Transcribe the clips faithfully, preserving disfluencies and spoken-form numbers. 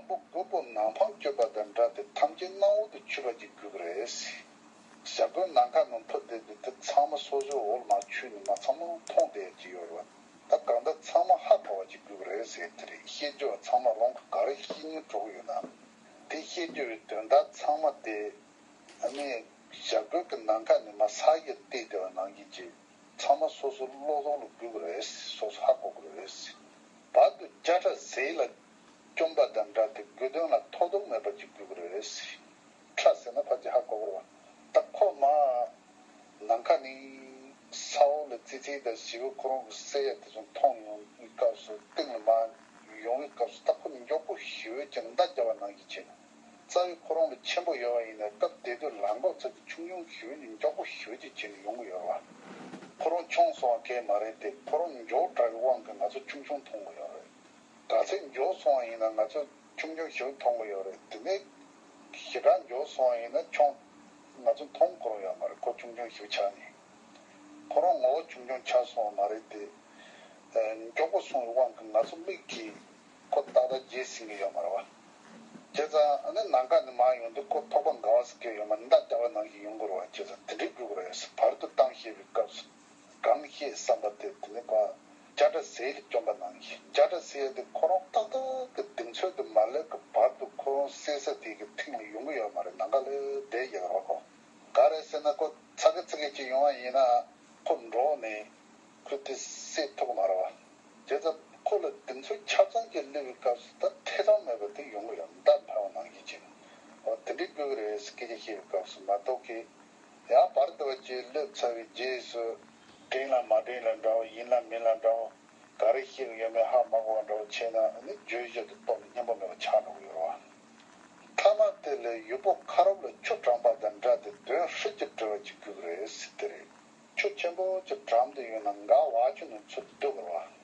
པོ་རྒོད་པོ་ནམ་འཕང་གཅོད་པ་དང་འདྲ་སྟེ་ཐམས་ཅད་སྣང་བ་དུ་ཆུད་པ་ཅིག་དགོས་ཀྱི་རེད། ཞྭ་རྒོད་ནམ་མཁའ་ནང་འཕུར་བསྡད་དུས་དེ་ཚང་མ་སོ་སོའི་འོག་ལ་མར་ཆུད་ནས་མར་ཚང་མ་མཐོང་བསྡད་ཀྱི་ཡོད་རེད་བ། ད་གང་ལྟར་ཚང་མ་ཧ་གོ་བ་ཅིག་དགོས་ཀྱི་རེད་ཟེར་དེ་རེད། བཤད་རྒྱུ་བ་ཚང་མ་རང་གི་ག་རེ་བཤད་སྙིང་བྲོ་གི་ཡོད་ན། དེ་བཤད་རྒྱུ་བའི་དོན་དག་ཚང་མ་དེ། ཨ་ནི་ཞྭ་རྒོད་ཀྱི་ནམ་མཁའ་ནས་མར་ས་གཞི་བལྟས་བསྡད་པ་ནང་བཞིན་གྱི་ཚང་མ་སོ་སོའི་བློ་ཐོག་ལ་དགོས་ཀྱི་རེད། སོ་སོ་ཧ་གོ་གི་རེད། བར་དུ་བྱ་ཁྲ་ཟས་ལ་བཅོམ་པ་དང་འདྲ་སྟེ་དགོས་དོན་ལ་ཐོགས་རྡུགས་མེད་པ་ཅིག་དགོས་ཀྱི་རེད། ཁྲ་ཟེར་ན་ཕལ་ཆེར་ཧ་གོ་གི་རེད་བ། ད་ཁོ་མར་ནམ་མཁའ་ནས་ས་འོག་ལ་ཙི་ཙི་དང་བཞི་པོ་ཁོ་རང་གི་སེ་ཡ་དེ་ཚོ་མཐོང་ཡོང་བའི་སྐབས་སུ་སྟེང་ལ་མར་ཡོང་བའི་སྐབས་སུ་ད་ཁོ་མགྱོགས་པོ་ཞེ་པོ་ཅིག་མདའ་རྒྱབ་པ་ནང་བཞིན་བྱས་ནས། རྩ་བའི་ཁོ་རང་ལ་ཆེན་པོ་ཡོད་པ་ཡིན་ན་སྐབས་དེ་དུས་ལག་འགོག་ཚད་ཀྱི་ཆུང་ཆུང་ཞེ་པོ་ཅིག་མགྱོགས་པོ་ཞེ་པོ་ཅིག་བྱས་ནས་ཡོང་གི་ཡོད་རེད་བ། ཁོ་རང་ཆུང་སོང་བ་གང་ཡང་མ་རེད་དེ། ཁོ་རང་མགྱོགས་དྲགས་པའི་དབང་གིས་ང་ཚོ་ཆུང་ཆུང་མཐོང་གི་ཡོད་རེད། ག་ཚད་མགྱོགས་སོང་བ་ཡིན་ན་ང་ཚོ་ཆུང་ཆུང་ཞེ་པོ་མཐོང་གི་ཡོད་རེད། དེ་ནས་ཞེ་དྲག་མགྱོགས་སོང་བ་ཡིན་ན་ཆུང་ང་ཚོ་མཐོང་ཁོ་རང་ཡོད་མ་རེད། ཁོ་ཆུང་ཆུང་ཞེ་པོ་ཆགས་ནས། ཁོ་རང་ངོ་བོ་ཆུང་ཆུང་ཆགས་སོང་བ་མ་རེད་དེ། མགྱོགས་པོ་སོང་བའི་དབང་གིས་ང་ཚོ་མིག་གིས་ཁོ་ཏག་ཏག་བརྗེད་ཟིན་གྱི་ཡོད་མ་རེད་བ། བྱས་ཙང་ཨ་ནི་ནམ་མཁའ་ནས་མར་ཡོང་དུས་ཁོ་ཐོག་པ་འགའ་བ་ཟེར་གྱི་ཡོད་མ་རེད། མདའ་རྒྱབ་པ་ནང་བཞིན་ཡོང་གི་རེད་བ། བྱས་ཙང་དེ་འདྲའི་དགོས་ཀྱི་རེད། བར་དུ་བཏང་ཤེས་པའི་སྐབས་སུ་གང་ཤེས་བསམ་པ་དེ། དེ་ནི་ཁོ་བྱ་ཁྲ་ཟས་ལ་བཅོམ་པ་ནང་བཞིན། བྱ་ཁྲ་ཟས་དེ་ཁོ་རང་ཏག་ཏག་གི་གདེང་ཚོད་དུ་མ་སླེབས་ཀྱི་བར་དུ་ཁོ་རང་བསད་ས་དེ་གི་ཐིག་ལ་ཡོང་གི་ཡོད་མ་རེད། ནམ་མཁའ་ལ་བསྡད་ཡོད་རེད་བ། ཁོ་ག་རེ་ཟེར་ན་ཁོ་ཚ་གི་ཚི་གི་ཅིག་ཡོང་བ་ཡིན་ན་ཁོ་འདྲོགས་ནས་ཁོ་དེ་བསད་ཐུབ་ཀྱི་མ་རེད་བ། བྱས་ཙང་ཁོ་ལ་གདེང་ཚོད་ཆ་ཚང་ཅིག་སླེབས་པའི་སྐབས་སུ་ད་ཐེ་ཚོམ་མེད་པར་དེ་ཡོང་གི་ཡོད། མདའ་འཕེན་པ་ནང་བཞིན་བྱས་ནས། འོ་དེ་འདྲའི་དགོས་ཀྱི་རེད་ཟེར་སྐད་ཆ་བཤད་པའི་སྐབས་སུ་མ་གཏོགས་ཀྱི་ཡང་བར་དུ་བ་ཅིག་སླེབས་ཚར་བའི་རྗེས་སུ་དྲན་ལ་མ་དྲན་ལ་འདྲ་བོ་ཡིན་ལ་མིན་ལ་འདྲ་བོ་ག་རེ་བཤད་ཀྱི་ཡོད་མེད་ཧ་མ་གོ་བ་འདྲ་བོ་བྱས་ན་ནི་བརྗོད་གཞི་དེ་སྟོང་སྙིང་པོ་མེད་པ་ཆགས་འགྲོ་གི་ཡོད་རེད་བ། མཐའ་མ་དེ་ལ་ཡུལ་པོ་ཁ་རོག་ལ་ཆུ་དྲངས་པ་དང་འདྲ་སྟེ་དོན་ཧྲིལ་གྱིས་བྲི་བ་ཅིག་དགོས་ཀྱི་རེད་ཟེར་དེ་རེད། ཆུ་ཆེན་པོ་ཅིག་དྲངས་ཏེ་ཡོད་ན་འགག་བ་ཆུ་ནང་ཚུར་བསྡུ་དགོས་རེད་བ།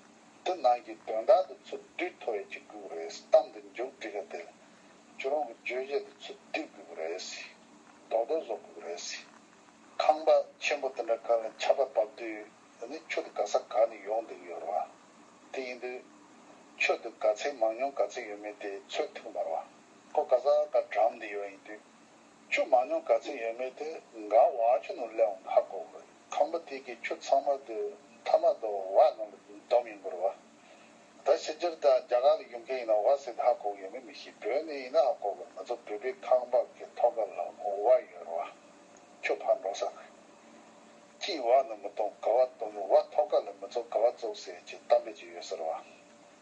དེ་ནང་གི་དོན་དག་དེ་ཚུར་བསྡུ་ཐུབ་ཡ་ཅིག་དགོས་ཀྱི་རེད། གཏམ་དེ་མཇུག་སྒྲིལ་ཡ་དེ་ལ་ཁྱོད་རང་གི་བརྗོད་གཞི་དེ་ཚུར་བསྡུ་དགོས་ཀྱི་རེད་ཟེར། རྡོག་རྡོག་བཟོ་དགོས་ཀྱི་རེད་ཟེར། ཁང་པ་ཆེན་པོ་དེ་འདྲ་གང་ལ་ཆར་པ་བབས་དུས་ཨ་ནི་ཆུ་དེ་ག་ས་ག་ནས་ཡོང་བསྡད་ཀྱི་ཡོད་རེད་བ། དེ་ཡིན་དུས་ཆུ་དེ་ག་ཚད་མང་ཉུང་ག་ཚད་ཡོད་མེད་དེ་ཚོད་ཐིག་མ་རེད་བ། ཁོ་ག་ས་ག་དྲངས་བསྡད་ཡོད་ཡིན་དུས། ཆུ་མང་ཉུང་ག་ཚད་ཡོད་མེད་དེ་འགག་བ་ཆུ་ནང་སླེབས་འོང་ཧ་གོ་གི་རེད། ཁང་པ་དེ་གི་ཆུ་ཚང་མ་དེ་མཐའ་མ་དེ་བ་ནང་ལ་བསྡོམས་ཡོང་གི་རེད་བ། ད་ཕྱི་རྒྱལ་དང་རྒྱ་གར་ལ་ཡོང་མཁན་ཡིན་ན་བ་ཟེར་ཏེ་ཧ་གོ་གི་ཡོད་མེད་མི་ཤེས། བོད་ནས་ཡིན་ན་ཧ་གོ་གི་རེད། ང་ཚོ་བོད་པའི་ཁང་པ་གི་ཐོག་ཁ་ལ་བ་ཡོད་རེད་བ། ཆུ་ཕར་འགྲོ་ས་གི། གཅིག་བ་ནང་མི་གཏོང་ག་བ་གཏོང་གི། བ་ཐོག་ཁ་ལ་མི་བཙུགས་ག་བ་བཙུགས་ཟེར་གྱི་གཏམ་དཔེ་ཅིག་ཡོད་ཟེར་བ།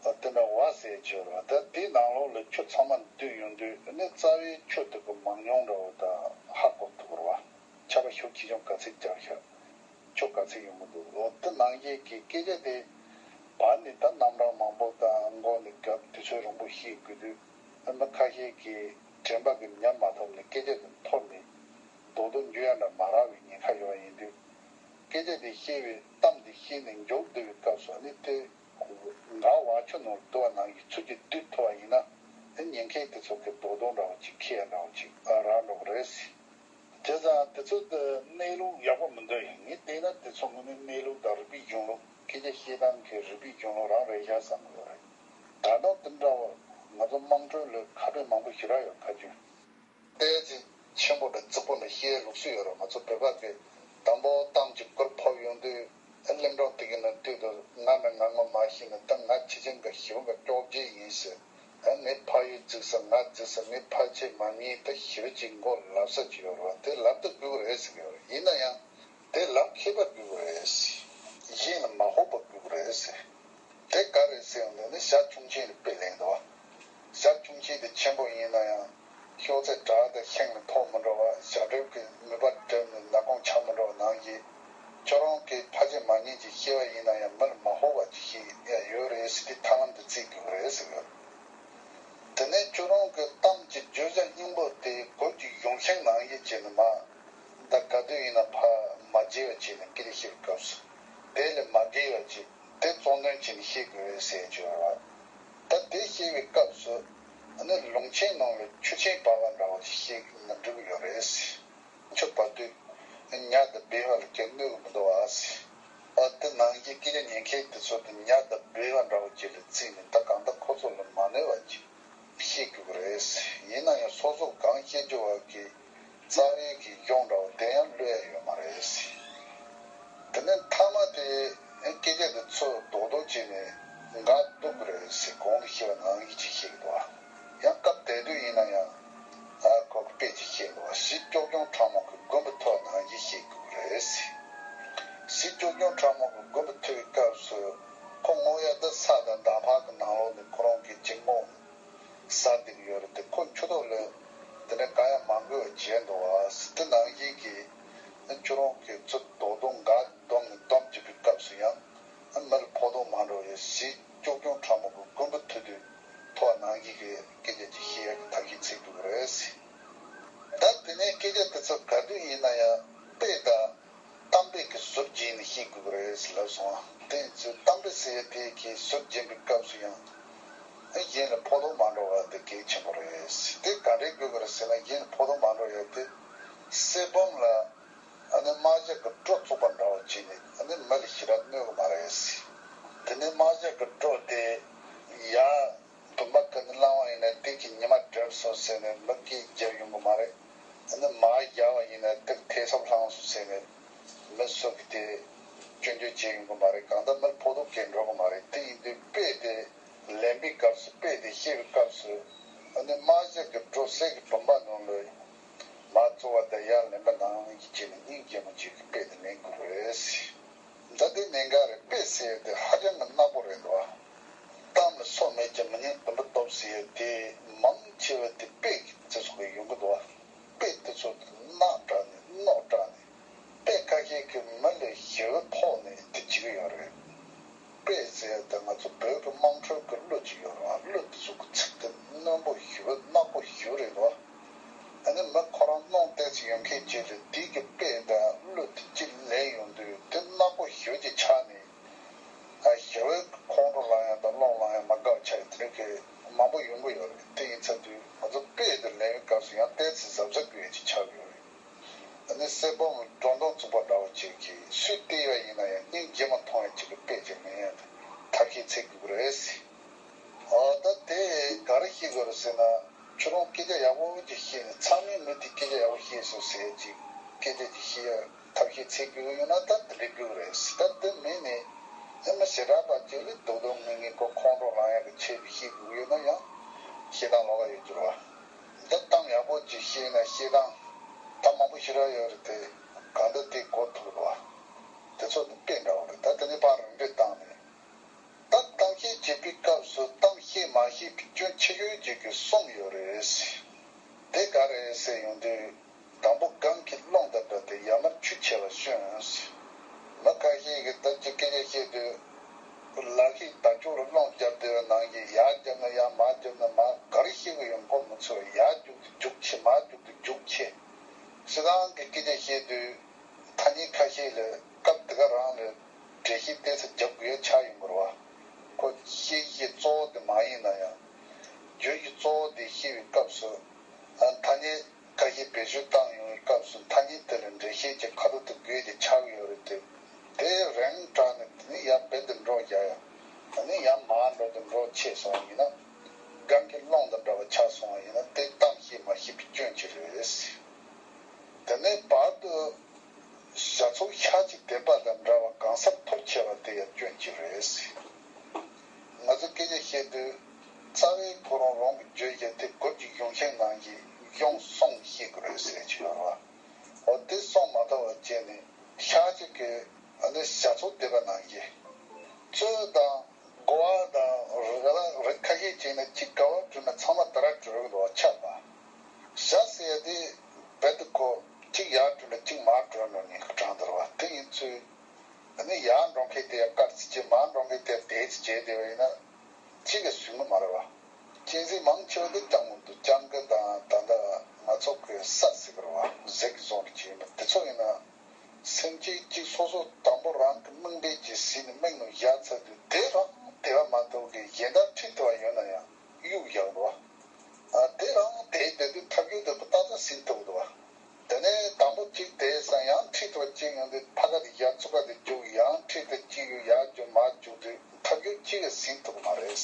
ཨ་དེ་འདྲ་བ་ཟེར་གྱི་ཡོད་རེད་བ། ད་དེའི་ནང་ལོགས་ལ་ཆུ་ཚང་མ་བསྡུས་ཡོང་དུས་ཨ་ནི་རྩ་བའི་ཆུ་དེ་གི་མང་ཉུང་འདྲ་བོ་ད་ཧ་གོ་ཐུབ་རེད་བ། ཆར་པ་ཤུགས་ཆེ་ཆུང་ག་ཚད་རྒྱག་ཤག་ཆུ་ག་ཚད་ཡོང་གི་འདུག་འོ་དེ་ནང་བཞིན་གྱི་སྐད་ཆ་དེ་བར་ནས་ད་རྣམ་གྲངས་མང་པོ་དང་མགོ་ནས་སྐབས་དུས་ཚོད་རིང་པོ་བཤད་དགོས་དུས་ཨ་མི་ཁ་ཤས་ཀྱིས་དྲན་པ་གི་ཉམས་མ་ཐག་ནས་སྐད་ཆ་དེ་འཐོར་ནས་རྡོག་རྡོག་འགྱུར་ཡ་འདྲ་མ་རག་པའི་ཉེན་ཁ་ཡོད་པ་ཡིན་དུས། སྐད་ཆ་དེ་བཤད་པའི་གཏམ་དེ་བཤད་ནས་མགྱོགས་བསྡུ་བའི་སྐབས་སུ་ཨ་ནི་དེ་འགག་བ་ཆུ་ནང་བསྡུ་བ་ནང་བཞིན་ཚུར་གྱིས་བསྡུ་ཐུབ་པ་ཡིན་ན་ཨ་ཉེན་ཁའི་དེ་ཚོ་གི་རྡོག་རྡོག་འདྲ་བོ་ཅིག་འཁེལ་ཡ་འདྲ་བོ་ཅིག་ཨ་རག་འགྲོ་གི་རེད་ཟེར། བྱས་ཙང་དེ་ཚོ་དེ་གནས་ལུགས་ཡག་པོ་མི་འདུག་ཡིན་ངས་བལྟས་ན་དེ་ཚོ་དངོས་གནས་གནས་ལུགས་དང་རིག་པའི་གཞུང་ལུགས་སྐད་ཆ་བཤད་སྟངས་ཀྱི་རིག་པའི་གཞུང་ལུགས་རང་རེད་ཤག་བསམ་གྱི་ཡོད་རེད། ད་དུང་དེ་འདྲ་བོ་ང་ཚོ་དམངས་ཁྲོད་ལ་ཁ་བྲལ་མང་པོ་ཞེ་དྲག་ཡོད་ཁ་རྒྱུན། ཏོག་ཙམ་ཆེན་པོ་དང་རྫིག་པོ་ལ་བཤད་ལུགས་སྲོལ་ཡོད་རེད། ང་ཚོ་བོད་པ་གི་དང་པོ་གཏམ་གྱི་གུར་ཕབ་ཡོང་དུས་ཨ་གླེང་སྒྲུང་དེ་གི་ནང་དུས་དུ་ང་ནི་ང་ངོ་མ་ཤེས་ནས་ད་ང་ཁྱི་ཆེན་གི་ཞི་བ་གི་ཅོག་ཅེ་ཡིན་ཟེར། ཨ་ངའི་ཕ་ཡུལ་རྫིག་ས་ང་རྫིག་ས་ངའི་ཕ་ཆེ་མ་ཉེས་ད་ཞི་བ་ཅིག་མགོ་ལབ་ས་ཅིག་ཡོད་རེད་བ། དེ་ལབ་ད་དགོས་ཀྱི་རེད་ཟེར་གི་ཡོད་རེད། ཡིན་ན་ཡང་དེ་ལབ་མཁས་པ་དགོས་ཀྱི་རེད་ཟེར། གཞན་ལ་མ་ཕོག་པ་དགོས་ཀྱི་རེད་ཟེར། དེ་ག་རེད་ཟེར་ཡོང་དུས་ནི་ཞྭ་ཁྱུང་ཆེན་དེ་དཔེ་ལེན་འདུག་བ། ཞྭ་ཁྱུང་ཆེན་དེ་ཆེན་པོ་ཡིན་ན་ཡང་ཤོག་ཙེ་བྲག་དང་ཤིང་ལ་ཐོགས་མི་འགྲོ་བ། ཞྭ་སྒྲོལ་གྱི་མུས་པ་བསྒྲིབས་ནས་ནག་ཁུང་ཆགས་མི་འགྲོ་བ་ནང་བཞིན་ཁྱོད་རང་གིས་ཕལ་ཆེར་མ་ཉེས་ཀྱི་ཤེས་པ་ཡིན་ན་ཡང་མི་ལ་མ་ཕོག་པ་ཅིག་ཤེས་ཡ་ཡོད་རེད་ཟེར་དེ་ཐབས་ལམ་དེ་བརྩི་དགོས་རེད་ཟེར་གི་ཡོད། དེ་ནས་ཁྱོད་རང་གི་གཏམ་གྱི་བརྗོད་བྱ་སྙིང་པོ་དེ་གོས་ཀྱི་གཞུང་ཤིང་ནང་བཞིན་བྱས་ནས་མ། ད་ག་དུས་ཡིན་ན་ཕར་མ་བརྗེད་པ་བྱས་ནས་སྐད་ཆ་བཤད་པའི་སྐབས་སུ་དེ་ལས་མ་བརྒལ་བ་ཅིག་དེ་གཙོ་འདོན་བྱས་ནས་བཤད་དགོས་རེད་ཟེར་གྱི་ཡོད་རེད་བ། ད་དེ་བཤད་པའི་སྐབས་སུ་ཨ་ནི་ལུང་ཆེན་ནང་ལ་ཆུ་ཆེན་བབས་པ་འདྲ་བོ་ཞིག་བཤད་ན་འགྲིག་གི་ཡོད་རེད་ཟེར། ཆུ་བབས་དུས་ཉ་དང་སྦལ་པ་ལ་ཀྱང་གནོད་གི་མི་འདུག་ཨ་ཟེར། ཨ་དེ་ནང་བཞིན་སྐད་ཆ་ཉན་མཁན་དེ་ཚོ་དེ་ཉ་དང་སྦལ་པ་འདྲ་བོ་ཅིག་ལ་བརྩིས་ནས་ད་གང་ལྟར་ཁོ་ཚོ་ལ་མ་གནོད་པ་ཅིག་བཤད་དགོས་ཀྱི་ སྐད་སྒྱུར་བ་གི་རྩ་བའི་གི་གཞུང་འདྲ་བོ་དེ་ཡང་ཀློད་ཡ་ཡོད་མ་རེད། དེ་ནས་མཐའ་མ་དེ་སྐད་ཆ་དེ་ཚོ་རྡོག་རྡོག་བྱས་ནས་འགག་འདུག་གི་རེད་ཟེར། གོང་དུ་བཤད་པ་ནང་བཞིན་ཅིག་བཤད་ཀྱི་འདུག་བ། ཡང་སྐབས་དེ་དུས་ཡིན་ན་ཡང་ཨ་ཁོ་གི་དཔེ་ཅིག་བཤད་འདུག་བ། གཞི་སྐྱོ་སྐྱོང་ཕྲ་མོ་གི་རྒོད་པོ་ཐོགས་ནང་བཞིན་བཤད་དགོས་ཀྱི་རེད་ཟེར། གཞི་སྐྱོ་སྐྱོང་ཕྲ་མོ་གི་རྒོད་པོ་ཐོགས་པའི་སྐབས་སུ་ཁོ་དངོས་ཡ་དེ་ས་དང་འདམ་བག་གི་ནང་ལོགས་ནས་ཁོ་རང་གི་གཅིན་སྙི་ཟ་བསྡད་ཀྱི་ཡོད་རེད་དེ། ཁོ་མཆུ་ཏོ་ལ་དེ་ནས་ག་ཡང་མ་འགུལ་བ་བྱས་འདུག་བ། དེ་ནང་བཞིན་གྱི་ཁྱོད་རང་གི་ཚུར་རྡོག་རྡོག་འགག་བསྡོམས་ནས་བསྡོམས་བྱེད་པའི་སྐབས་སུ་ཡང་མི་ལ་ཕོག་ཐུག་མ་འགྲོ་བའི་གཞི་སྐྱོ་སྐྱོང་ཕྲ་མོ་གི་རྒོད་པོ་ཐོགས་དུས་ཐོགས་ནང་བཞིན་གྱི་སྐད་ཆ་ཅིག་བཤད་ཡག་གི་ཐབས་ཤེས་འཚོལ་དགོས་ཀྱི་རེད། ད་དེ་ནས་སྐད་ཆ་དེ་ཚོ་ག་དུས་ཡིན་ན་ཡང་དཔེ་དང་། གཏམ་དཔེ་གི་ཟུར་བརྗེས་ནས་བཤད་དགོས་ཀྱི་རེད་ཟེར་ལབ་སོང་བ། དེ་ཡིན་ཚེ་གཏམ་དཔེ་ཟེར་ཡ་དེ་གི་ཟུར་བརྗེས་པའི་སྐབས་སུ་ཡང་གཞན་ལ་ཕོག་ཐུག་མ་འགྲོ་བ་དེ་གལ་ཆེན་པོ་རེད། དེ་ག་འདྲས་དགོས་ཀྱི་རེད་ཟེར་ན། གཞན་ལ་ཕོག་ཐུག་མ་འགྲོ་ཡ་དེ་གསེར་བུམ་ལ་ཨ་ནི་རྨ་བྱ་གི་སྒྲོ་བཙུགས་པ་འདྲ་བ་བྱས་ནས་ཨ་ནི་མི་ལ་ཞེ་དྲག་གནོད་ཀྱི་མ་རེད། དེ་ནས་རྨ་བྱ་གི་སྒྲོ་དེ་ཡར་བུམ་པ་ག་ནས་བླངས་པ་ཡིན་ན་དེ་གི་ཉི་མ་བསྒྲིབས་སོང་ཟེར་ནས་མི་སྐད་རྒྱག་ཡོང་གི་མ་རེད། ཨ་ནི་མར་བཞག་པ་ཡིན་ན་དེ་ཐེ་ཚོམ་ལངས་སོང་ཟེར་ནས་མི་སུ་གིས་དེ་སྐྱོན་བརྗོད་བྱེད་ཡོང་གི་མ་རེད། གང་ལྟར་མི་ལ་ཕོག་ཐུག་གང་ཡང་འགྲོ་གི་མ་རེད། དེ་ཡིན་དུས་དཔེ་དེ་ལེན་པའི་སྐབས་སུ། དཔེ་དེ་བཤད་པའི་སྐབས་སུ་ཨ་ནི་རྨ་བྱ་གི་སྒྲོ་གསེར་གྱི་བུམ་པ་ནང་ལ་མར་བཙུགས་པ་དང་ཡར་ལེན་པ་ནང་བཞིན་བྱས་ནས་སྙིང་རྗེ་མོ་བྱས་ཀྱི་དཔེ་དེ་ལེན་དགོས་རེད། ད་དེ་གནད་འགག་རེད། དཔེ་ཟེར་ཡ་དེ་ཧ་ཅང་གི་ནག་པོ་རེད་འདུག་ཨ། གཏམ་ལ་སོ་མེད་ཀྱང་མི་སྙན་དུམ་བུ་སྟོབས་ཟེར་ཡ་དེ་མང་ཆེ་བ་དེ་དཔེ་གི་ཚེ་སྲོག་གི་ཡོང་གི་འདུག་ཨ། དཔེ་དེ་ཚོ་དེ་ནག་དྲགས་ནས་རྣོ་དྲགས་ནས་དཔེ་ཁ་ཤས་ཀྱིས་མི་ལ་ཞེ་པོ་ཕོག་ནས་དེ་བྱེད་ཀྱི་ཡོད་རེད། དཔེ་ཟེར་ཡ་དེ་ང་ཚོ་བོད་ཀྱི་དམངས་ཁྲོད་ཀྱི་གླུ་ཅིག་ཡོད་རེད་བ། གླུ་དེ་ཚོ་གི་ཚིག་དེ་རྣོན་པོ་ཞེ་པོ་ནག་པོ་ཞེ་པོ་རེད་འདུག་ཨ། ཨ་ནི་མི་ཁོ་རང་གནོང་ཏོག་ཙམ་ཡོད་མཁན་ཅིག་ལ་དེ་གི་དཔེ་དང་གླུ་དེ་གཅིག་ལེན་ཡོང་དུས་དེ་ནག་པོ་ཞེ་པོ་ཅིག་ཆགས་ནས། ཨ། ཞེ་པོ་ཁོང་ཁྲོ་ལངས་ཡ་དང་རླུང་ལངས་ཡ་མ་དགའ་བ་ཆགས་ཡ་དེ་འདྲ་གི་མང་པོ་ཡོང་གི་ཡོད་རེད། དེ་ཡིན་ཚར་དུས་ང་ཚོ་དཔེ་དེ་ལེན་པའི་སྐབས་སུ་ཡང་ཏོག་ཙམ་གཟབ་གཟབ་དགོས་ཡ་ཅིག་ཆགས་ཀྱི་ཡོད་རེད། ཨ་ནི་གསེར་བུམ་སྒྲོ་མདོངས་བཙུགས་པ་འདྲ་བོ་ཅིག་གིས་སུས་བལྟས་པ་ཡིན་ན་ཡང་སྙིང་རྗེ་མོ་མཐོང་ཡ་ཅིག་གི་དཔེ་ཅིག་ལེན་ཡ་དེ་ཐབས་ཤེས་འཚོལ་དགོས་ཀྱི་རེད། ཨོ། ད་དེ་ག་རེ་ཤེས་དགོས་རེད་ཟེར་ན། ཁྱོད་རང་སྐད་ཆ་ཡག་པོ་ཅིག་བཤད་ནས་ཚང་མས་མི་དེ་སྐད་ཆ་ཡག་པོ་བཤད་སོང་ཟེར་ཅིག་སྐད་ཆ་ཅིག་བཤད་ཡ་ཐབས་ཤེས་འཚོལ་དགོས་ཀྱི་ཡོད་ན་ད་དེ་འདྲ་དགོས་ཀྱི་རེད། ད་དེ་མིན་ནས་ཨེ་མི་ཞེ་དྲག་པ་ཅིག་ལ་སྡུག་སྡུག་ངལ་ངལ་ཁོ་ཁོང་ཁྲོ་ལངས་ཡག་གི་ཆེད་དུ་བཤད་དགོས་ཀྱི་ཡོད་ན་ཡང་བཤད་སྟངས་ལོགས་ཀ་ཡོད་རྒྱུ་རེད་བ། འདི་གཏམ་ཡག་པོ་ཅིག་བཤད་ན་བཤད་སྟངས་ད་མང་པོ་ཞེ་དྲག་ཡོད་རེད་དེ། གང་ལྟར་དེ་གོ་ཐུབ་རེད་བ། དེ་ཚོ་ནི་དཔེ་འདྲ་བོ་རེད། ད་དེ་ནས་ཕར་རིམ་པས་བཏང་ནས། ད་གཏམ་བཤད་བྱེད་པའི་སྐབས་སུ་གཏམ་བཤད་མ་ཤེས་པའི་སྐྱོན་ཆེ་ཤོས་ཅིག་གི་གསུམ་ཡོད་རེད། དེ་ག་རེ་ཟེར་ཡོང་དུས། དང་པོ་གང་གི་རླུང་དང་འདྲ་སྟེ་ཡར་མར་ཆུ་ཆེ་བ་སྐྱོན། མི་ཁ་ཤས་ཀྱིས་ད་ཅིག་སྐད་ཆ་བཤད་དུས། ལག་ཤེས་དར་ལྕོག་ལ་རླུང་བརྒྱབ་བསྡད་པ་ནང་བཞིན་ཡར་བརྒྱབ་ན་ཡར་མར་བརྒྱབ་ན་མར་ག་རེ་བཤད་ཀྱི་ཡོད་མགོ་མི་ཚོས། ཡར་རྒྱུག་དུས་རྒྱུག་ཆེ། མར་རྒྱུག་དུས་རྒྱུག་ཆེ། སྤྱིར་བཏང་གི་སྐད་ཆ་བཤད་དུས། ཐ་སྙད་ཁ་ཤས་ལ་སྐབས་དེ་ག་རང་ལ་འགྲེལ་བཤད་ཏོག་ཙམ་རྒྱབ་དགོས་ཡ་ཆགས་ཡོང་གི་རེད་བ། ཁོ་བཤད་གཞི་གཙོ་བོ་དེ་མ་ཡིན་ན་ཡང་། བརྗོད་གཞི་གཙོ་བོ་དེ་བཤད་པའི་སྐབས་སུ། ཨ། ཐ་སྙད་ཁ་ཤས་བེད་སྤྱོད་བཏང་ཡོང་བའི་སྐབས་སུ་ཐ་སྙད་དེ་ལ་འགྲེལ་བཤད་ཀྱི་ཁ་ཐུག་དེ་དགོས་ཀྱི་ཆགས་ཡོད་རེད་དེ། དེ་རིང་དྲགས་ནས་དེ་ནས་ཡར་རྦད་དེ་འགྲོ་རྒྱག་ཡ། དེ་ནས་ཡར་མར་འགྲོ་དེ་འགྲོ་ཆེ་སོང་བ་ཡིན་ན། སྒང་གི་རླུང་དང་འདྲ་བ་ཆགས་སོང་བ་ཡིན་ན་དེ་གཏམ་བཤད་མ་ཤེས་པའི་སྐྱོན་ཅིག་རེད། དེ་ནས་བར་དུ། ཞ་ཚོགས་ཤ་གཅིག་དེད་པ་དང་འདྲ་བ་གང་སར་ཐོར་ཆེ་བ་དེ་ཡང་སྐྱོན་གཅིག་རེད། ང་ཚོ་སྐད་ཆ་བཤད་དུས་རྩ་བའི་ཁོ་རང་རང་གི་བརྗོད་བྱ་དེ་སྒོར་གྱི་གཞུང་ཤིང་ནང་བཞིན་གཞུང་གསུམ་བཤད་དགོས་རེད་ཟེར་གྱི་ཡོད་རེད་བ། འོ་དེ་གསུངས་མ་ཐུབ་པ་བྱས་ནས་ཤ་གཅིག་གི་ཨ་ནི་ཞ་ཚོགས་དེད་པ་ནང་བཞིན། རྩོད་དང་། དགོ་བ་དང་རིགས་ལ་རིགས་ཁ་ཤས་ཅིག་ནི་གཅིག་ག་པར་བྲོས་ན་ཚང་མ་དེ་ར་བྲོས་གི་འདུག་བ། ཆགས་པ། ཞ་ཟེར་ཡ་དེ་རྦད་དེ་ཁོ་གཅིག་ཡར་བྲོས་ན་གཅིག་མར་བྲོས་འགྲོ་ནི་གྲངས་དེ་རེད་བ། དེ་ཡིན་ཚུལ། ཨ་ནི་ཡར་འགྲོ་མཁན་དེ་ཡར་བཀག་ཙམ་བྱས། མར་འགྲོ་མཁན་དེ་ཡར་དེད་ཙམ་བྱས་བསྡད་པ་ཡིན་ན་གཅིག་གིས་ཟིན་གི་མ་རེད་བ། གཅན་གཟན་མང་ཆེ་བ་དེ་སྤྱང་པོ་འདུག་སྤྱང་ཀི་དང་ད་ལྟ་ང་ཚོ་གི་ས་ཟེར་གི་རེད་བ། གཟིག་གི་བཟོ་འདྲ་ཅིག་ཡིན་པ་དེ་ཚོ་ཡིན་ན། སེམས་ཅན་གཅིག་སོ་སོ་དང་པོ་རང་གི་དམིགས་འབེན་གྱིས་ཟིན་ནས་མིག་ནང་བཞག་ཚར་དུས་དེ་རང་དེ་བ་མ་གཏོགས་ཀྱི་གཞན་དག་ཁྲིད་ཐུབ་པ་ཡོད་ན་ཡང་གཡུག་བཞག་འདུག་བ། ཨ། དེ་རང་དེ་བསྡད་དུས་ཐབས་ཡོད་དེ་ཁོ་ཏག་ཏག་ཟིན་ཐུབ་འདུག་བ། དེ་ནས་དང་པོ་གཅིག་དེ་ས་ཡང་ཁྲིད་ཐུབ་པ་གཅིག་ཡོང་དུས་ཕ་ག་དེ་ཡར་ཚུགས་ཀ་དེ་རྒྱུག་ཡང་ཁྲིད་དེ་གཅིག་ཡོང་ཡར་རྒྱུག་མར་རྒྱུག་དུས་ཐབས་ཡོད་གཅིག་གིས་ཟིན་ཐུབ་མ་རེད།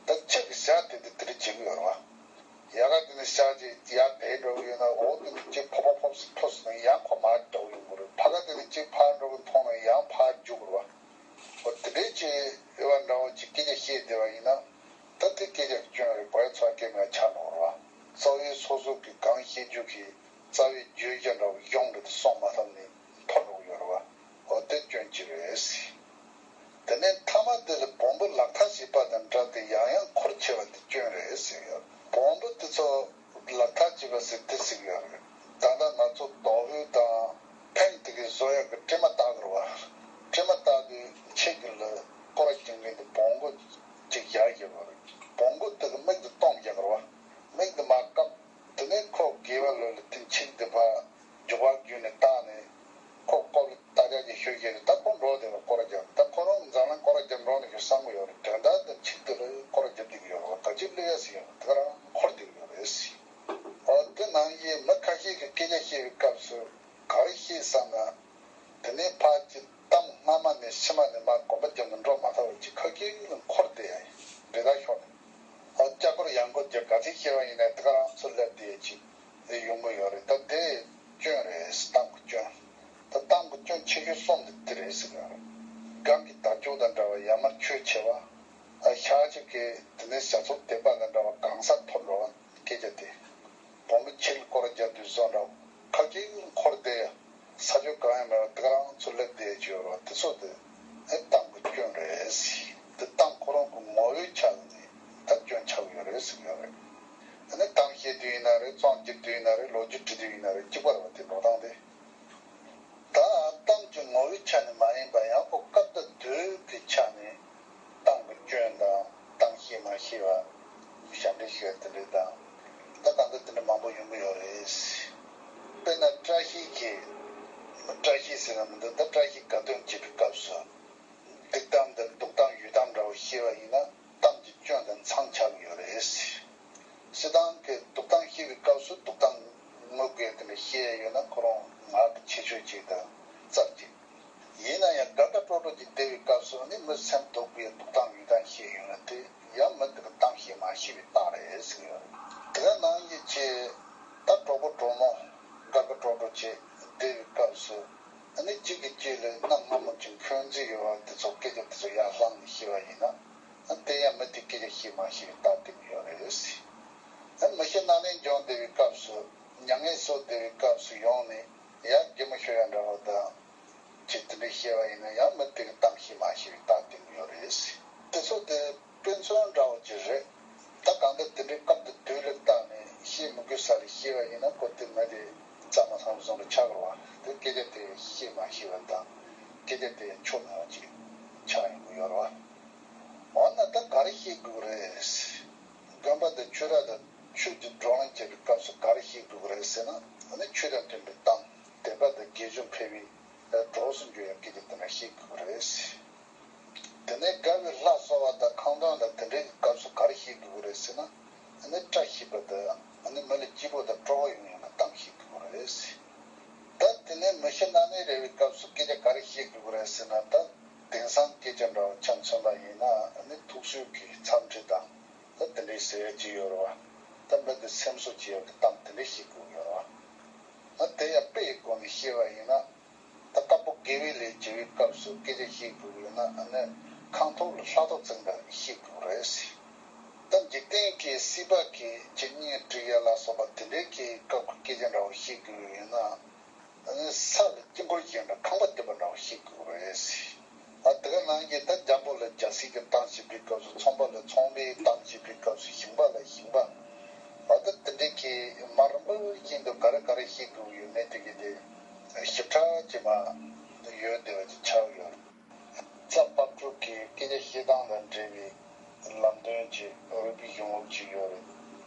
ད་ཁྱེད་ཀྱི་ཞ་དེ་དེ་དེ་འདྲ་བྱེད་ཀྱི་ཡོད་རེད་བ། ཡ་ག་དེ་ནས་ཤར་གྱི་ཡར་བལ་འགྲོ་གི་ཡོད་ན། འོ་དེ་ནས་གཅིག་ཕོ་ཕོ་ཕོ་ཕོ་ཟེར་ནས་ཡང་ཁོ་མར་འགྲོ་གི་ཡོང་གི་རེད། ཕ་ག་དེ་ནས་གཅིག་ཕར་འགྲོ་གི་མཐོང་ན་ཡང་ཕར་རྒྱུག་གི་རེད་བ། འོ་དེ་འདྲའི་ཅིག་དབྱེ་བ་འདྲ་བོ་ཅིག་སྐད་ཆ་བཤད་བསྡད་པ་ཡིན་ན། ད་དེ་སྐད་ཆ་སྐྱོན་རེད། བོད་ཚོ་སྐད་མེད་ཆགས་འགྲོ་གི་རེད་བ། གཙོ་བོའི་སོ་སོ་གི་གང་བཤད་རྒྱུ་གི་རྩ་བའི་བརྗོད་བྱ་འདྲ་བོ་གཞུང་འདྲ་དེ་སྲུང་མ་ཐུབ་ནས་འཕོ་འགྲོ་གི་ཡོད་རེད་བ། འོ་དེ་སྐྱོན་གཅིག་རེད། དེ་ནས་མཐའ་མ་དེ་ལ་བོང་བུ་ལག་ཐག་བྱས་པ་དང་འདྲ་སྟེ་ཡང་ཡང་འཁོར་ཆེ་བ་དེ་སྐྱོན་རེད་ཟེར་ཡོད། བོང་བུ་དེ་ཚོ་ལག་ཐག་བྱས་པ་ཟེར་དེ་ཟེར་གི་ཡོད་རེད། ད་ལྟ་ང་ཚོ་དོག་ཧོས་དང་ཕན་དེ་གའི་བཟོ་ཡག་གི་སྲན་མ་བཏགས་དགོས་རེད་བ། སྲན་མ་བཏགས་དུས་ཕྱེད་ཀྱི་ལ་སྐོར་ར་རྒྱག་མཁན་དེ་བོང་གུ་ཅིག་བཞག་བཞག་དགོས་རེད། བོང་གུ་དེ་གི་མིག་དེ་སྟོང་རྒྱག་དགོས་རེད་བ། མིག་དེ་མར་བཀབ། དེ་ནས་ཁོ་དགེ་བ་ལོས་ལ་དེ་ཕྱེད་དེ་ཕར་མགྱོགས་པ་བརྒྱུད་ནས་བཏགས་ནས་ཁོ་ཀོ་ལ་རྟ་རྒྱག་གི་ཤོད་ཀྱི་རེད། ད་ཁོ་འགྲོ་བསྡད་པ་སྐོར་ར་རྒྱབ། ད་ཁོ་རང་འཛམ་གླིང་སྐོར་ར་རྒྱབ་འགྲོ་ནས་ཤོད་བསམ་གི་ཡོད་རེད། དོན་དག་དེ་ཕྱེད་དེ་ལ་སྐོར་ར་རྒྱབ་བསྡད་ཀྱི་ཡོད་རེད་བ། ད་ཅི་ལས་ཡ་ཟེར་ཡ་དེ་ག་རང་འཁོར་བསྡད་ཀྱི་ཡོད་རེད་ཟེར། འོ་དེ་ནང་བཞིན་མི་ཁ་ཤས་ཀྱིས་སྐད་ཆ་བཤད་པའི་སྐབས་སུ་ག་རེ་བཤད་བསམ་ན། དེ་ནས་ཕར་གྱི་གཏམ་སྔ་མ་ནས་ཕྱི་མ་ནས་མར་གོམ་པ་རྒྱབ་ནས་འགྲོ་མ་ཐུབ་པ་ཅིག་ཁ་སྐད་ལ་འཁོར་བསྡད་ཡ་ཡིན། འདྲེ་ལྟར་ཤོར་ནས། ཨ་ལྕགས་ཕོར་ཡང་སྒོ་རྒྱབ་ག་ཚོད་བཤད་པ་ཡིན་ན་དེ་ག་རང་ཚུར་སླེབས་བསྡད་ཡ་ཅིག་ཡོང་གི་ཡོད་རེད། ད་དེ་སྐྱོན་རེད། གཏམ་གྱི་སྐྱོན། ད་གཏམ་གྱི་སྐྱོན་ཆེ་ཤོས་གསུམ་དེ་འདི་རེད་ཟེར་གི་ཡོད་རེད། སྒང་གི་དར་ལྕོག་དང་འདྲ་བ་ཡར་མར་ཆོས་ཆེ་བ། ཨ་ཤར་ཕྱོགས་ཀྱི་དེ་ནས་བྱ་ཚོགས་དད་པ་དང་འདྲ་བ་གང་སར་འཐོར་འགྲོ་བ་སྐད་ཆ་དེ། བོང་བུ་ཕྱེད་ཀྱི་སྐོར་ར་རྒྱག་དུས་བཟོ་འདྲ་བོ། ཁ་སྐད་འཁོར་བསྡད་ཡ། ས་ཕྱོགས་གང་ཡང་མེད་པར་དེ་ག་རང་ཚུར་སླེབས་བསྡད་ཀྱི་ཡོད་རེད་བ། དེ་ཚོ་དེ་ཨེ་གཏམ་གྱི་སྐྱོན་རེད་ཟེར། དེ་གཏམ་ཁོ་རང་གི་ངོ་བོའི་ཆ་ནས་ད་སྐྱོན་ཆགས་ཡོད་རེད་ཟེར་གྱི་ཡོད་རེད། ཨ་ནི་གཏམ་བཤད་དུས་ཡིན་ན་རེད། རྩོམ་རྒྱབ་དུས་ཡིན་ན་རེད། ལོ་རྒྱུས་འབྲི་དུས་ཡིན་ན་རེད། གཅིག་པ་རེད་བ། དེ་འགྲོ་སྟངས་དེ། ད་གཏམ་གྱི་ངོ་བོའི་ཆ་ནས་མ་ཡིན་པ་ཡང་ཁོ་སྐབས་དང་དུས་ཀྱི་ཆ་ནས་གཏམ་གྱི་སྐྱོན་དང་གཏམ་ཤེས་མ་ཤེས་པ། ཞབས་འདྲེན་ཞུ་ཡ་དེ་འདྲ་དང་། ད་ད་ལྟ་དེ་འདྲ་མང་པོ་ཡོང་གི་ཡོད་རེད། དཔེར་ན་བཀྲ་ཤིས་ཀྱིས། བཀྲ་ཤིས་ཟེར་ན་མི་འདུག་ད་བཀྲ་ཤིས་དགའ་སྟོན་བྱེད་པའི་སྐབས་སུ། སྡིག་གཏམ་དང་སྡུག་གཏམ་ཡུལ་གཏམ་འདྲ་བོ་བཤད་པ་ཡིན་ན་གཏམ་གྱི་སྐྱོན་དེ་མཚང་ཆགས་ཀྱི་ཡོད་རེད། སྤྱིར་བཏང་གི་སྡུག་གཏམ་བཤད་པའི་སྐབས་སུ་སྡུག་གཏམ་དངོས་དགོས་དེ་འདྲ་བཤད་ཡ་ཡོད་ན་ཁོ་རང་ངག་གི་ཁྱད་ཆོས་ཅིག་དང་རྩལ་ཅིག་ཡིན་ན་ཡང་དགའ་དགའ་སྤྲོ་སྤྲོ་ཅིག་བསྡད་པའི་སྐབས་སུ་ནི་མི་སེམས་སྡུག་པའི་སྡུག་གཏམ་ཡུལ་གཏམ་བཤད་ཡོང་ན་དེ་ཡང་མི་དེ་གི་གཏམ་བཤད་མ་ཤེས་པའི་རྟགས་རེད་ཟེར་གྱི་ཡོད་རེད། དེ་ནང་བཞིན་བྱས་ད་གྲོགས་པོ་གྲོགས་མོ་དགའ་དགའ་སྤྲོ་སྤྲོ་བྱས་བསྡད་པའི་སྐབས་སུ། ཨ་ནི་གཅིག་གིས་གཅིག་ལ་གནའ་སྔ་མོ་གྱི་འཁོན་འཛིན་ཡོད་པ་དེ་ཚོ་སྐད་ཆ་དེ་ཚོ་ཡར་བསླངས་ནས་བཤད་པ་ཡིན་ན། ཨ་དེ་ཡང་མི་དེ་སྐད་ཆ་བཤད་མ་ཤེས་པའི་རྟགས་སྟོན་གྱི་ཡོད་རེད། ཨ་མི་ཤི་ན་ནས་འཇོན་བསྡད་པའི་སྐབས་སུ། མྱ་ངན་གསོ་བསྡད་པའི་སྐབས་སུ་ཡོང་ནས་ཡར་གད་མོ་ཤོར་ཡ་འདྲ་བ་དང་། ཅིག་དེ་འདྲ་བཤད་པ་ཡིན་ན་ཡང་མི་དེ་གི་གཏམ་བཤད་མ་ཤེས་པའི་རྟགས་སྟོན་གྱི་ཡོད་རེད། དེ་ཚོ་དེ་དཔེ་མཚོན་འདྲ་བོ་ཅིག་རེད། ད་གང་ལྟར་དེ་འདྲའི་སྐབས་དང་དུས་ལ་བལྟས་ནས་བཤད་མི་དགོས་ས་ལ་བཤད་པ་ཡིན་ན་ཁོ་དེ་མི་དེ་རྩ་མ་ཚང་བཟོ་འདྲ་ཆགས་རེད་བ། དེ་སྐད་ཆ་དེ་བཤད་མ་ཤེས་པ་དང་སྐད་ཆ་དེ་འཆོར་མེད་པ་ཅིག་ཆགས་ཡོང་གི་ཡོད་རེད་བ། འོ་ན་ད་ག་རེ་བཤད་དགོས་རེད། དགོན་པ་དང་ཆོས་ར་དང་ཆོས་ཀྱི་བགྲོ་གླེང་བྱེད་པའི་སྐབས་སུ་ག་རེ་བཤད་དགོས་རེད་ཟེར་ན། ཨ་ནི་ཆོས་དང་མཐུན་པའི་གཏམ། དད་པ་དང་དགེ་སྦྱོར་འཕེལ་བའི་གྲོགས་སུ་འགྱུར་ཡ་སྐད་ཆ་དེ་འདྲ་བཤད་དགོས་རེད། དེ་ནས་དགའ་བའི་ལྷ་གསོལ་བ་དང་ཁང་སྟོན་དང་དེ་འདྲའི་སྐབས་སུ་ག་རེ་བཤད་དགོས་རེད་ཟེར་ན། ཨ་ནི་བཀྲ་ཤིས་པ་དང་ཨ་ནི་མི་ལ་སྐྱིད་པོ་དང་སྤྲོ་བ་ཡོང་ཡ་གི་གཏམ་བཤད་དགོས་རེད། ད་དེ་ནས་མི་ཤི་ན་ནས་རེ་བའི་སྐབས་སུ་སྐད་ཆ་ག་རེ་བཤད་དགོས་རེད་ཟེར་ན། ད་དེང་སང་སྐད་ཆ་འདྲ་བ་ཆ་མཚོན་པ་ཡིན་ན། ཨ་ནི་ཐུགས་གསོའི་གི་འཚམས་འདྲི་དང་། ད་དེ་འདྲའི་ཟེར་ཡ་ཅིག་ཡོད་རེད་བ། ད་མི་དེ་སེམས་གསོ་བྱེད་ཡ་གི་གཏམ་དེ་འདྲ་བཤད་དགོས་ཡོད་རེད་བ། ཨ་དེ་ཡང་དཔེ་ཡི་སྒོ་ནས་བཤད་པ་ཡིན་ན། ད་དཀར་པོ་དགེ་བའི་ལས་བྱེད་པའི་སྐབས་སུ་སྐད་ཆ་བཤད་དགོས་ཡོད་ན། ཨ་ནི་ཁང་ཐོག་ལ་ལྷ་ཐོ་བཙུགས་པ་བཤད་དགོས་རེད། ད་འཇིག་རྟེན་གྱི་སྲིད་པ་གི་ཇི་སྙེད་སྒྲིག་ཡ་ལ་སོགས་པ་དེ་འདྲའི་གི་སྐབས་ཀྱི་སྐད་ཆ་འདྲ་བོ་བཤད་དགོས་ཡོད་ན། ཨ་ནི་ས་ལ་དཀྱིལ་འཁོར་བཞེངས་ནས་ཁང་པ་རྡིབ་པ་འདྲ་བོ་བཤད་དགོས་རེད། ཨ་དེ་ག་ནང་བཞིན་ད་འཇམ་པོ་ལ་རྒྱལ་སྲིད་ཀྱི་གཏམ་བཤད་པའི་སྐབས་སུ། ཚོང་པ་ལ་ཚོང་པའི་གཏམ་བཤད་པའི་སྐབས་སུ། ཞིང་པ་ལ་ཞིང་པ། ཨ་ད་དེ་འདྲའི་གི་མ་རིམ་པ་བཞིན་དུ་ག་རེ་ག་རེ་བཤད་དགོས་ཡོད་མེད་དེ་གི་དེ་ཞིབ་ཕྲ་ཅིག་མ་ཡོད་བསྡད་པ་ཅིག་ཆགས་ཡོད། རྩ་བ་དཔལ་སྤྲུལ་གྱི་སྐད་ཆ་བཤད་སྟངས་དང་འབྲེལ་བའི་ལམ་སྟོན་གྱི་རིགས་པའི་གཞུང་ལུགས་ཅིག་ཡོད་རེད།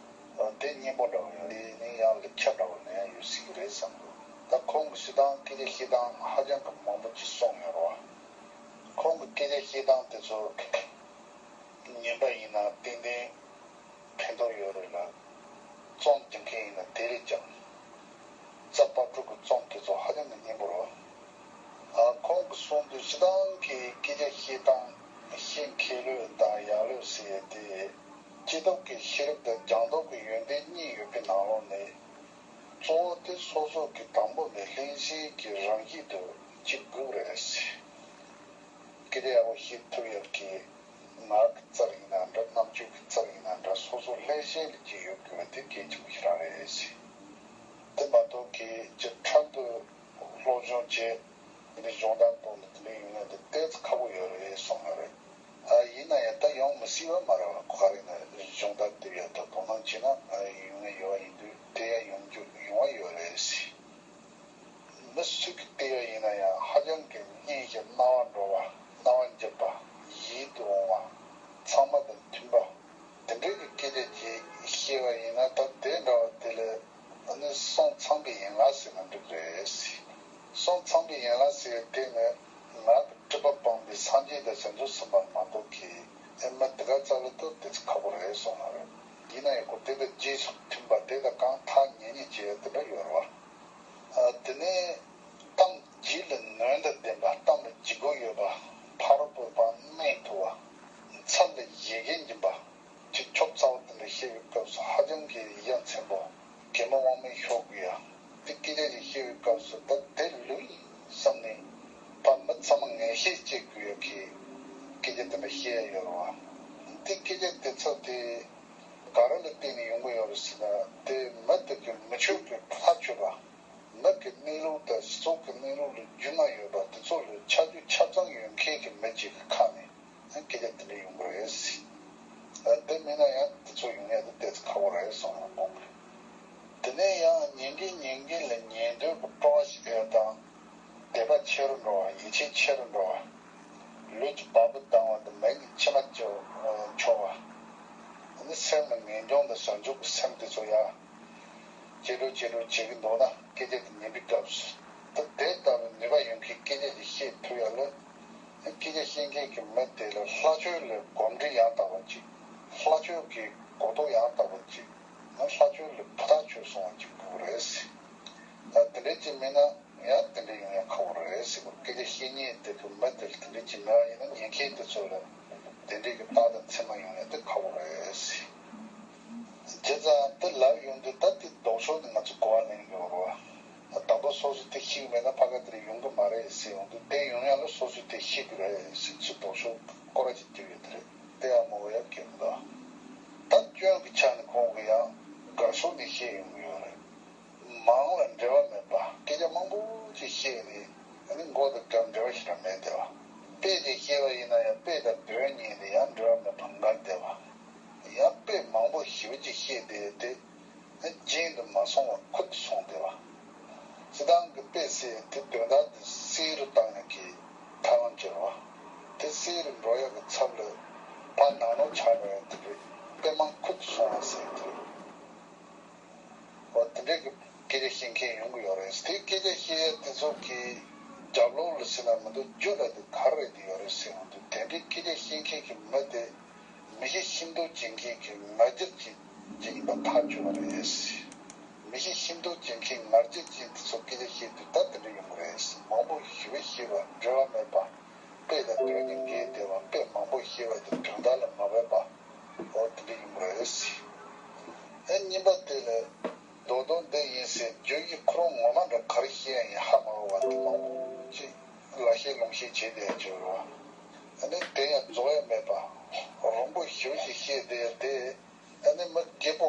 ཨ་དེ་སྙན་པོ་འདྲ་བོ་ཡོད་རེད། ནི་ཡང་ལེགས་ཆ་འདྲ་བོ་ནི་ཡང་ཡོད་སྲིད་ཀྱི་རེད་བསམ་འདུག་ད་ཁོང་གི་བཤད་སྟངས་སྐད་ཆ་བཤད་སྟངས་ཧ་ཅང་གི་མང་པོ་ཅིག་གསུངས་ཡོད་རེད་བ། ཁོང་གི་སྐད་ཆ་བཤད་སྟངས་དེ་ཚོ་ཉན་པ་ཡིན་ན་ཏན་ཏན་ཕན་ཐོགས་ཡོད་རེད་ལ། རྩོམ་རྒྱག་མཁན་ཡིན་ན་དེ་རེད་ཀྱང་། རྩ་བ་སྤྲུལ་སྐུ་རྩོམ་དེ་ཚོ་ཧ་ཅང་གི་སྙན་པོ་རེད་བ། ཨ་ཁོང་གིས་གསུངས་དུས་སྤྱིར་བཏང་གི་སྐད་ཆ་བཤད་སྟངས་ཤེས་མཁས་ལོས་དང་ཡག་ལོས་ཟེར་ཡས་དེ། སྐྱེས་སྟོབས་ཀྱི་ཤེས་རབ་དང་སྦྱངས་སྟོབས་ཀྱི་ཡོན་ཏན་གཉིས། གཙོ་བོ་དེ་སོ་སོ་གི་དང་པོ་ནས་བློན་ཆེན་གྱི་རང་བཞིན་དུ་གཅིག་དགོས་རེད། སྐད་ཆ་ཡག་པོ་བཤད་ཐུབ་ཡག་གི་ངག་གི་རྩལ་ཡིན་ན་འདྲ། རྣམ་དཔྱོད་ཀྱི་རྩལ་ཡིན་ན་འདྲ། སོ་སོ་ལྷད་ཤེས་ལ་གཅིག་ཡོད་དགོས་པ་དེ་གལ་ཆེན་པོ་ཞེ་དྲག་རེད། དེ་མ་གཏོགས་གི་ཅི་འཕྲལ་དུ་སློབ་སྦྱོང་བྱས། དེ་ནས་སྦྱོང་བརྡར་གཏོང་ནས་དེ་འདྲ་ཡོང་ཡ་དེ་ཏོག་ཙམ་ཁག་པོ་ཡོད་རེད་གསུངས་ཡོད་རེད། ཨ་ཡིན་ན་ཡང་ད་ཡོང་མི་སྲིད་པ་མ་རེད་བ། ག་རེ་ན་སྦྱོང་བརྡར་དེ་ཡ་ད་དོ་སྣང་བྱས་ན་ཨ་ཡོང་ཡ་ཡོད་པ་ཡིན་དུས་དེ་ཡ་ཡོང་རྒྱུ་ཡོང་བ་ཡོད་རེད་ཟེར། མི་སུ་གིས་བལྟས་པ་ཡིན་ན་ཡང་ཧ་ཅང་གི་སྙིང་རྗེ། རྣ་བར་འགྲོ་བ། རྣ་བར་འཇོག་པ། ཡིད་དུ་འོང་བ། ཚང་མ་དང་མཐུན་པ། དེ་འདྲའི་གི་སྐད་ཆ་ཅིག་བཤད་པ་ཡིན་ན་ད་དེ་འདྲ་བ་དེ་ལ་ཨ་ནི་གསུང་ཚངས་པའི་ཡན་ལག་ཟེར་ན་འགྲིག་རེད། གསུང་ཚངས་པའི་ཡན་ལག་ཟེར་དེ་ནི་ངག་གི་སྒྲིབ་པ་སྤངས་པའི་སངས་རྒྱས་དང་བྱང་ཆུབ་སེམས་དཔའ་མ་གཏོགས་ཀྱི་ཨེ་མི་དེ་ག་རྩ་ལ་གཏོགས་དེ་ཚོ་ཁག་པོ་རེད་གསུངས་ཡོད་རེད། ཡིན་ན་ཡང་ཁོ་དེ་དང་རྗེས་སུ་མཐུན་པ་དེ་དང་གང་ཐག་ཉེ་ཉེ་བྱས་དེ་འདྲ་ཡོད་རེད་བ། ཨ་དེ་ནས་གཏམ་བརྗིད་ལ་ནོར་དང་ལྡན་པ། གཏམ་ལ་བརྗིད་པོ་ཡོད་པ། ཕ་རོལ་པོའི་བར་སྣང་ཐུབ་པ། མཚམས་ལ་བཞད་གད་འབྱིན་པ། ཅིག་ཆོབ་ཚ་བོ་དེ་འདྲ་བཤད་པའི་སྐབས་སུ་ཧ་ཅང་གི་ཡ་མཚན་པོ། གད་མོ་དབང་མེད་ཤོར་དགོས་ཡ། དེ་སྐད་ཆ་ཅིག་བཤད་པའི་སྐབས་སུ་ད་དེ་ལོས་བསམ་ནས་ད་མི་ཚང་མ་ངེས་ཤེས་སྐྱེ་དགོས་ཡ་གི་སྐད་ཆ་དེ་འདྲ་བཤད་ཡ་ཡོད་རེད་བ། དེ་སྐད་ཆ་དེ་ཚོ་དེ་ག་རེ་ལ་བརྟེན་ནས་ཡོང་གི་ཡོད་རེད་ཟེར་ན། དེ་མི་དེ་གི་མི་ཆོས་ཀྱི་ཕར་ཆོད་པ། མི་གི་གནས་ལུགས་དང་སྤྱི་ཚོགས་ཀྱི་གནས་ལུགས་ལ་རྒྱུས་མངའ་ཡོད་པ་དེ་ཚོ་ལ་ཆ་རྒྱུས་ཆ་ཚང་ཡོད་མཁན་གྱི་མི་གཅིག་གི་ཁ་ནས་སྐད་ཆ་དེ་འདྲ་ཡོང་གི་རེད་ཟེར། དེ་མིན་ན་ཡང་དེ་ཚོ་ཡོང་ཡ་དེ་ཏོག་ཙམ་ཁག་པོ་རེད་གསུངས་ཡོད་གོང་གི། དེ་ནས་ཡང་ཉན་གིན་ཉན་གིན་ལ་ཉན་འདོད་ཀྱི་སྤྲོ་བ་ཞིག་སླེབས་དང་། དད་པ་ཆེ་རུ་འགྲོ་བ། ཡིད་ཆེས་ཆེ་རུ་འགྲོ་བ། ལུས་ཀྱི་བ་སྤུ་ལྡང་བ་དང་མིག་གི་མཆི་མ་འཁྱོག་པ། ཨ་ནི་སེམས་ལ་ངེས་འབྱུང་དང་བྱང་ཆུབ་ཀྱི་སེམས་དེ་ཚོ་ཡར་ཇེ་ལེགས་ཇེ་ལེགས་བྱེད་ཀྱི་འདུག་ན། སྐད་ཆ་དེ་ཉན་པའི་སྐབས་སུ་ད་དེ་ལྟ་བུའི་ནུས་པ་ཡོད་མཁན་སྐད་ཆ་ཞིག་བཤད་ཐུབ་ཡ་ལ། སྐད་ཆ་བཤད་མཁན་གྱི་མི་དེ་ལ་ལྷ་ཆོས་ལ་གོམས་འདྲིས་ཡང་དག་པ་ཅིག་ལྷ་ཆོས་ཀྱི་གོ་རྟོགས་ཡང་དག་པ་ཅིག་ང་ལྷ་ཆོས་ལ་ཕུ་ཐག་ཆོད་སོང་བ་ཅིག་དགོས་རེད་ཟེར། ད་དེ་འདྲ་ཅིག་མིན་ན་ཡང་དེ་འདྲ་ཡོང་ཡ་ཁག་པོ་རེད་ཟེར་བ། སྐད་ཆ་བཤད་མཁན་དེ་གི་མི་དེ་ལ་དེ་འདྲ་ཅིག་མེད་པ་ཡིན་ན་ཉན་མཁན་དེ་ཚོ་ལ་དེ་འདྲའི་གི་རྟགས་དང་མཚན་མ་ཡོང་ཡ་དེ་ཁག་པོ་རེད་ཟེར། བྱས་ཙང་དེ་ལབ་ཡོང་དུས་ད་དེ་ལྡོག་ཕྱོགས་ནས་ང་ཚོ་གོ་བ་ལེན་ཡོང་རོགས། དང་པོ་སོ་སོས་དེ་ཤེས་ཀྱི་མེད་ན་ཕ་ག་དེར་ཡོང་གི་མ་རེད་ཟེར་ཡོང་དུས། དེ་ཡོང་ཡ་ལ་སོ་སོས་དེ་ཤེས་དགོས་རེད་ཟེར་ཚུལ་ལྡོག་ཕྱོགས་སྐོར་ར་ཅིག་བརྒྱབ་ཡོད་དེ་རེད། དེ་ཡང་མོ་ཡ་གལ་མི་འདུག་ད་སྐྱོན་གྱི་ཆ་ནས་ཁོང་གིས་ཡང་དགའ་ཕྱོགས་ནས་བཤད་ཡོང་གི་ཡོད་རེད། མང་ལ་འབྲེལ་བ་མེད་པ། སྐད་ཆ་མང་པོ་ཅིག་བཤད་ནས་ཨ་ནི་མགོ་དང་སྐབས་འབྲེལ་བ་ཞིག་རང་མེད་བསྡད་པ། དཔེ་ཅིག་བཤད་པ་ཡིན་ན་ཡང་དཔེ་དང་དོན་གཉིས་ནས་ཡང་འབྲེལ་བ་མེད་པ་འགལ་བསྡད་པ། ཡང་དཔེ་མང་པོ་ཞེ་པོ་ཅིག་བཤད་བསྡད་དེ། རྗེས་འདི་མ་སོང་བར་ཁུར་དུ་སོང་བསྡད་པ། སྤྱིར་བཏང་གི་དཔེ་ཟེར་དེ་དོན་དག་དེ་གསལ་རུ་བཏང་ཡག་གི་ཐབས་ལམ་ཅིག་རེད་བ། དེ་གསལ་རུ་འགྲོ་ཡག་གི་ཚབ་ལ་ཕར་ནང་ལོགས་ཆགས་འགྲོ་ཡག་དེ་རེད། དཔེ་མང་ཁུར་དུ་སོང་བ་ཟེར་དེ་རེད། འོ་དེ་འདྲའི་གི་སྐད་ཆ་བཤད་མཁན་ཡོང་གི་ཡོད་རེད། དེ་སྐད་ཆ་བཤད་ཡག་དེ་ཚོ་གི་རྒྱབ་ལོགས་ལ་ཟེར་ན་མི་འདུག་རྒྱུ་ལ་དེ་ག་རེ་རེད་དེ་ཡོད་རེད་ཟེར་ཡོང་དུས། དེ་འདྲའི་སྐད་ཆ་བཤད་མཁན་གྱི་མི་དེ་མི་གཤིས་ཤིན་ཏུ་ཅན་མཁན་གྱི་ང་རྒྱལ་ཅན་ཅིག་ཡིན་པ་ཐག་ཆོད་པ་རེད། མི་གཤིས་ཤིན་ཏུ་ཅན་མཁན་ང་རྒྱལ་ཅན་དེ་ཚོ་སྐད་ཆ་བཤད་དུས་ད་དེ་འདྲ་ཡོང་གི་རེད། མང་པོ་ཞེ་པོ་བཤད་པ་འབྲེལ་བ་མེད་པ། དཔེ་དང་དོན་གཉིས་འགལ་བསྡད་པ། དཔེ་མང་པོ་བཤད་པ་དེ་དོན་དག་ལ་མ་འབབ་པ། འོ་དེ་འདྲ་ཡོང་གི་རེད། ཨེ་གཉིས་པ་དེ་ལ་རྡོག་རྡོག་འདི་ཡིན་ཟེར་བརྗོད་ཀྱི་ཁོ་རང་ངོ་མ་འདྲ་ག་རེ་བཤད་ཡ་ཡིན་ཧ་མ་གོ་བ་དེ་མང་པོ་ཅིག་ལ་བཤད་ལུང་བཤད་བྱས་བསྡད་ཡ་ཅིག་ཡོད་རེད་བ། ཨ་ནི་དེ་ཡང་རྫོགས་ཡ་མེད་པ། རིང་པོ་ཞེ་པོ་ཞིག་བཤད་བསྡད་ཡ་དེ། ཨ་ནི་མི་སྐྱིད་པོ།